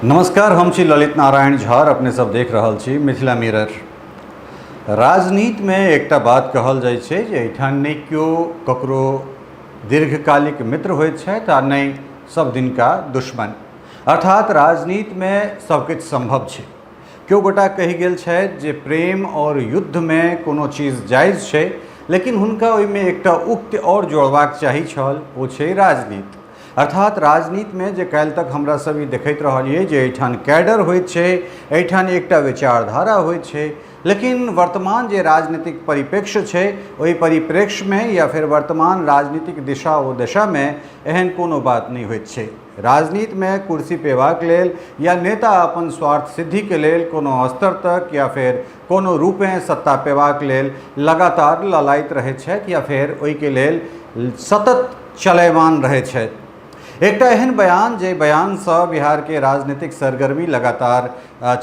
नमस्कार, हम छी ललित नारायण झा। अपने सब देख रहल छी मिथिला मिरर। राजनीतिमे एकटा बात कहल जाइ छै जे एहिठाम नहि केओ ककरो दीर्घकालिक मित्र होइत छथि आ नहि सब दिनका दुश्मन। अर्थात राजनीतिमे सबकिछु सम्भव छै। केओ गोटा कहि गेल छथि जे प्रेम आओर युद्धमे कोनो चीज जायज छै, लेकिन हुनका ओहिमे एकटा उक्ति आओर जोड़बाक चाही छल, ओ छै राजनीति। अर्थात राजनीतिमे जे काल्हि तक हमरा सब ई देखैत रहलियै जे एहिठाम कैडर होइत छै, एहिठाम एकटा विचारधारा होइत छै, लेकिन वर्तमान जे राजनीतिक परिप्रेक्ष्य छै ओहि परिप्रेक्ष्यमे या फेर वर्तमान राजनीतिक दिशा ओ दशामे एहन कोनो बात नहि होइत छै। राजनीतिमे कुर्सी पेबाक लेल या नेता अपन स्वार्थ सिद्धिके लेल कोनो स्तर तक या फेर कोनो रूपेँ सत्ता पेबाक लेल लगातार ललायित रहैत छथि या फेर ओहिके लेल सतत चलयमान रहैत छथि। एकटा एहन बयान जे बयानसँ बिहारके राजनीतिक सरगर्मी लगातार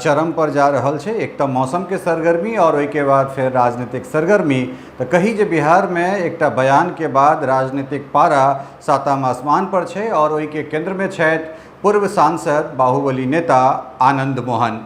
चरम पर जा रहल छै। एक तऽ मौसमके सरगर्मी आओर ओहिके बाद फेर राजनीतिक सरगर्मी। तऽ कही जे बिहारमे एकटा बयानके बाद राजनीतिक पारा सातम आसमान पर छै आओर ओहिके केन्द्रमे छथि पूर्व सांसद बाहुबली नेता आनंद मोहन।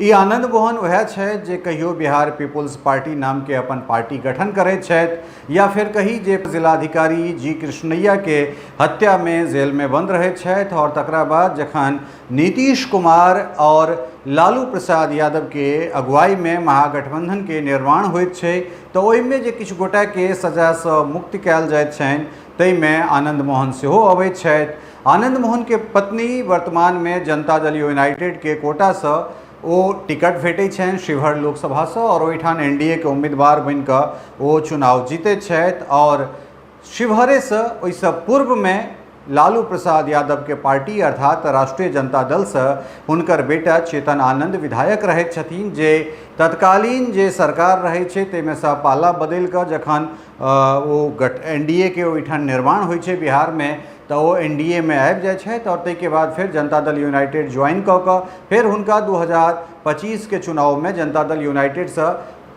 ई आनंद मोहन वएह छथि जे कहियो बिहार पीपुल्स पार्टी नामके अपन पार्टी गठन करैत छथि या फेर कही जे जिलाधिकारी जी कृष्णैया के हत्यामे जेलमे बंद रहैत छथि और तकरा बाद जखन नीतीश कुमार और लालू प्रसाद यादव के अगुवाईमे महागठबंधन के निर्माण होइत छै तऽ ओहिमे जे किछु गोटाके सजासँ मुक्त कयल जाइत छनि ताहिमे आनंद मोहन सेहो अबैत छथि। आनंद मोहन के पत्नी वर्तमानमे जनता दल यूनाइटेड के कोटासँ ओ टिकट भेटै छनि शिवहर लोकसभासँ आओर ओहिठाम एन डी ए के उम्मीदवार बनि कऽ ओ चुनाव जीतैत छथि और शिवहरेसँ ओहिसँ पूर्वमे लालू प्रसाद यादवके पार्टी अर्थात राष्ट्रीय जनता दलसँ हुनकर बेटा चेतन आनंद विधायक रहैत छथिन, जे तत्कालीन जे सरकार रहै छै ताहिमे सँ पाला बदलि कऽ जखन ओ एन डी ए के ओहिठाम निर्माण होइ छै बिहारमे तऽ ओ एन डी ए मे आबि जाइ छथि आओर ताहिके बाद फेर जनता दल यूनाइटेड ज्वाइन कऽ कऽ फेर हुनका 2025 के चुनावमे जनता दल यूनाइटेडसँ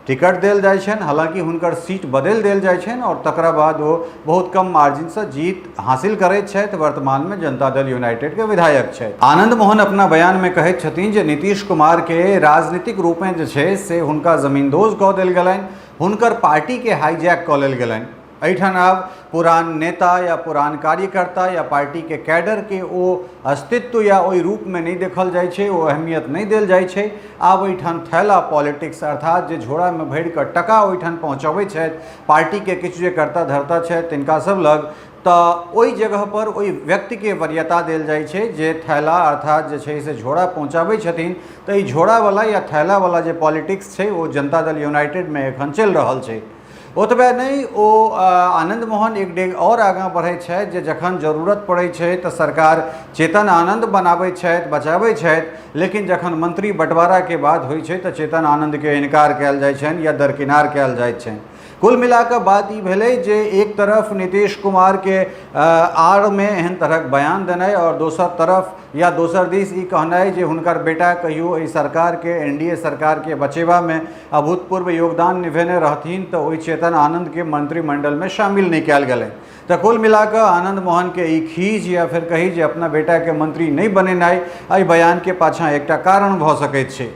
टिकट देल जाइ छनि। हालाँकि हुनकर सीट बदलि देल जाइ छनि आओर तकरा बाद ओ बहुत कम मार्जिनसँ जीत हासिल करैत छथि। वर्तमानमे जनता दल यूनाइटेडके विधायक छथि। आनंद मोहन अपना बयानमे कहैत छथिन जे नीतीश कुमारके राजनीतिक रूपेँ जे छै से हुनका जमींदोज कऽ देल गेलनि, हुनकर पार्टीके हाईजैक कऽ लेल गेलनि। एहिठाम आब पुरान नेता या पुरान कार्यकर्ता या पार्टीके कैडरके ओ अस्तित्व या ओहि रूपमे नहि देखल जाइ छै, ओ अहमियत नहि देल जाइ छै। आब एहिठाम थैला पॉलिटिक्स अर्थात जे झोरामे भरि कऽ टका ओहिठाम पहुँचबै छथि पार्टीके किछु जे कर्ता धर्ता छथि तिनका सब लग, तऽ ओहि जगहपर ओहि व्यक्तिके वरीयता देल जाइ छै जे थैला अर्थात जे छै से झोरा पहुँचाबै छथिन। तऽ ई झोरावला या थैलावला जे पॉलिटिक्स छै ओ जनता दल यूनाइटेडमे एखन चलि रहल छै। ओतबे नहि, ओ आनंद मोहन एक डेग आओर आगाँ बढ़ैत छथि जे जखन जरूरत पड़ैत छै तऽ सरकार चेतन आनंद बनाबैत छथि, बचाबैत छथि, लेकिन जखन मंत्री बँटवाराके बात होइ छै तऽ चेतन आनंदके इनकार कयल जाइ छनि या दरकिनार कयल जाइत छनि। कुल मिलाकऽ बात ई भेलै जे एक तरफ नीतीश कुमारके आड़मे एहन तरहक बयान देनाइ आओर दोसर तरफ या दोसर दिस ई कहनाइ जे हुनकर बेटा कहियो एहि सरकारके एन डी ए सरकारके बचेबामे अभूतपूर्व योगदान निभेने रहथिन तऽ ओहि चेतन आनन्दके मंत्रिमंडलमे शामिल नहि कयल गेलनि। तऽ कुल मिलाकऽ आनंद मोहनके ई खीज या फेर कही जे अपना बेटाके मंत्री नहि बनेनाइ एहि बयानके पाछाँ एकटा कारण भऽ सकैत छै।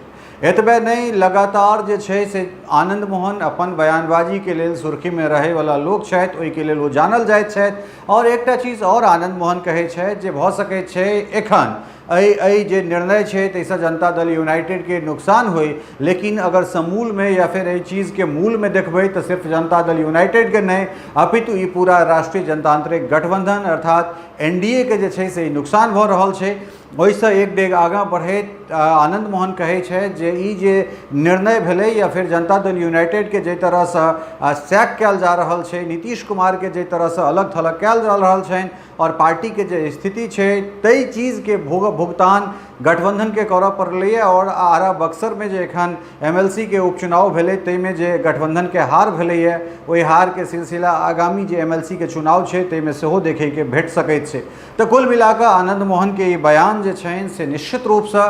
एतबे नहि, लगातार जे छै से आनंद मोहन अपन बयानबाजीके लेल सुर्खीमे रहैवला लोक छथि, ओहिके लेल ओ जानल जाइत छथि। आओर एकटा चीज आओर आनंद मोहन कहै छथि जे भऽ सकैत छै एखन एहि जे निर्णय छै ताहिसँ जनता दल यूनाइटेडके नुकसान होइ, लेकिन अगर समूलमे या फेर एहि चीजके मूलमे देखबै तऽ सिर्फ जनता दल यूनाइटेडके नहि अपितु ई पूरा राष्ट्रीय जनतांत्रिक गठबंधन अर्थात एन डी ए के जे छै से ई नुकसान भऽ रहल छै। ओहिसँ एक डेग आगाँ बढ़ैत आनंद मोहन कहै छथि जे ई जे निर्णय भेलै या फेर जनता दल यूनाइटेडके जाहि तरहसँ सैक कयल जा रहल छै, नीतीश कुमारके जाहि तरहसँ अलग थलग कयल जा रहल छनि और पार्टीके जे स्थिति छै ताहि चीजके भुगतान गठबंधनके करऽ पड़लैए। और आरा बक्सरमे जे एखन एम एल सी के उपचुनाव भेलै ताहिमे जे गठबंधनके हार भेलैए ओहि हारके सिलसिला आगामी जे एम एल सी के चुनाव छै ताहिमे सेहो देखैके भेट सकैत छै। तऽ कुल मिलाकऽ आनंद मोहनके ई बयान जे छनि से निश्चित रूपसँ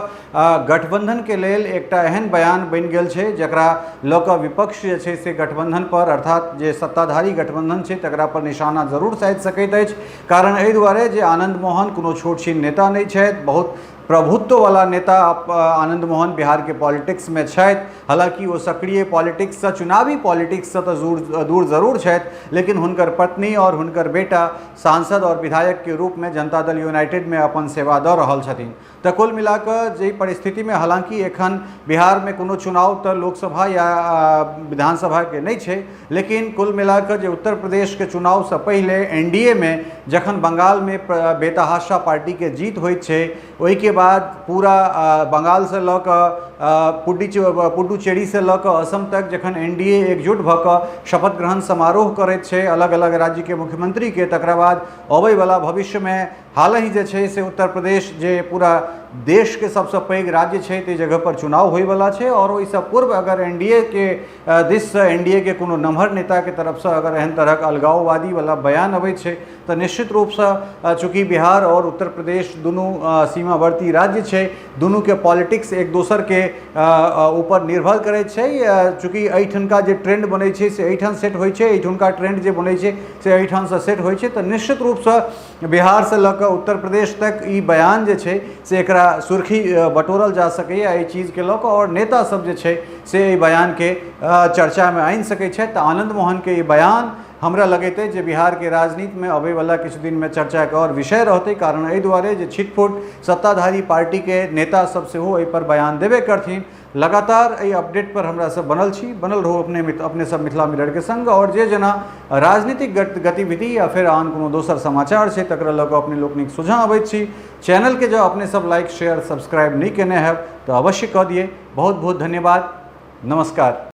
गठबंधनके लेल एकटा एहन बयान बनि गेल छै जकरा लऽ कऽ विपक्ष जे छै से गठबंधन पर अर्थात जे सत्ताधारी गठबंधन छै तकरा पर निशाना जरूर साधि सकैत अछि। कारण एहि दुआरे जे आनंद मोहन कोनो छोट छीन नेता नहि छथि, बहुत प्रभुत्ववला नेता आनन्द मोहन बिहारके पॉलिटिक्समे छथि। हालाँकि ओ सक्रिय पॉलिटिक्ससँ, चुनावी पॉलिटिक्ससँ तऽ दूर दूर जरूर छथि, लेकिन हुनकर पत्नी आओर हुनकर बेटा सांसद आओर विधायकके रूपमे जनता दल यूनाइटेडमे अपन सेवा दऽ रहल छथिन। तऽ कुल मिला कऽ जाहि परिस्थितिमे, हालाँकि एखन बिहारमे कोनो चुनाव तऽ लोकसभा या विधानसभाके नहि छै, लेकिन कुल मिला कऽ जे उत्तर प्रदेशके चुनावसँ पहिले एन डी ए मे जखन बंगालमे बेतहाशा पार्टीके जीत होइत छै, ओहिके बाद पूरा बंगालसँ लऽ कऽ पुडुचेरीसँ लऽ कऽ असम तक जखन एन डी ए एकजुट भऽ कऽ शपथ ग्रहण समारोह करैत छै अलग अलग राज्यके मुख्यमंत्रीके, तकरा बाद अबैवला भविष्यमे हालहि जे छै से उत्तर प्रदेश जे पूरा देशके सबसँ पैघ राज्य छै, ताहि जगहपर चुनाव होइवला छै। आओर ओहिसँ पूर्व अगर एन डी ए के दिससँ, एन डी ए के कोनो नमहर नेताके तरफसँ अगर एहन तरहक अलगाववादीवला बयान अबै छै, तऽ निश्चित रूपसँ चूँकि बिहार आओर उत्तर प्रदेश दुनू सीमावर्ती राज्य छै, दुनूके पॉलिटिक्स एक दोसरके ऊपर निर्भर करै छै। चूँकि एहिठुनका जे ट्रेंड बनै छै से एहिठाम सेट होइ छै, एहिठुनका ट्रेंड जे बनै छै से एहिठामसँ सेट होइ छै, तऽ निश्चित रूपसँ बिहारसँ लऽ कऽ उत्तर प्रदेश तक ई बयान जे छै से एकरा सुर्खी बटोरल जा सकैए एहि चीजके लऽ कऽ, आओर नेता सब जे छै से एहि बयानके चर्चामे आनि सकै छथि। तऽ आनन्द मोहनके ई बयान हमरा लगैत अछि जे बिहारके राजनीतिमे अबैवला किछु दिनमे चर्चाके आओर विषय रहतै। कारण एहि दुआरे जे छिटफुट सत्ताधारी पार्टीके नेता सब सेहो एहिपर बयान देबे करथिन। लगातार एहि अपडेट पर हमरा सब बनल छी, बनल रहू अपने अपने सब मिथिला मिरर के संग। और जे जेना राजनीतिक गतिविधि या फिर आन कोनो दोसर समाचार छै तकरा लऽ कऽ अपने लोकनिक सोझाँ अबैत छी। चैनलके जँ अपने सब लाइक शेयर सब्सक्राइब नहि केने हैब तऽ अवश्य कऽ दियै। बहुत बहुत धन्यवाद, नमस्कार।